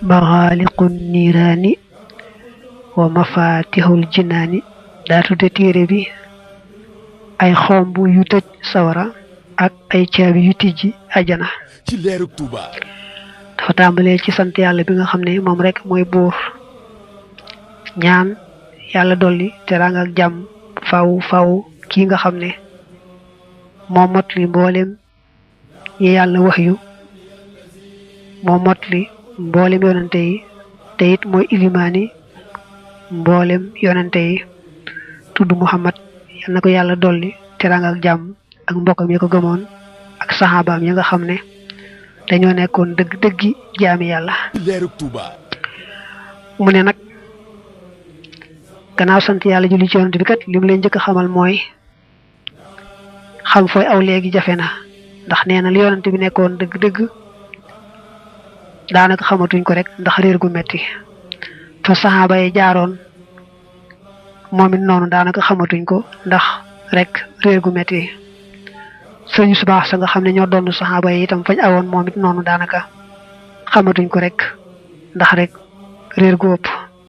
maxaaliqun niiraani wa mafatihul jinaani daa tudde téere bi ay xomb yu tëj sawara ak ay caabi yu tijji ajana. ci leerug Touba. dafa tàmbalee ci sant yàlla bi nga xam ne moom rek mooy buur ñaan yàlla dolli teraanga ak jàmm faw faw kii nga xam ne moo motli mboolem yi yàlla wax yu moo motli mboolem yonante yi te it mooy ilimaani mboolem yonante yi tudd Muhammad yal na ko yàlla dolli teraanga ak jàmm ak mbokkam yi ko gëmoon ak saxaabaam yi nga xam ne dañoo nekkoon dëggi jaami yàlla. leerug Touba. mu ne nag gannaaw sant yàlla julli ci yonante bi kat li mu leen njëkk a xamal mooy xam fooy aw léegi jafe na ndax nee na li yonante bi nekkoon dëgg-dëgg daanaka xamatuñ ko rek ndax réer gu metti fa saxaaba yi jaaroon moom it noonu daanaka xamatuñ ko ndax rek réer gu metti sëñu su baax sa nga xam ne ñoo doon saxaaba yi itam fañ awoon moom it noonu daanaka xamatuñ ko rek ndax rek réer gu ëpp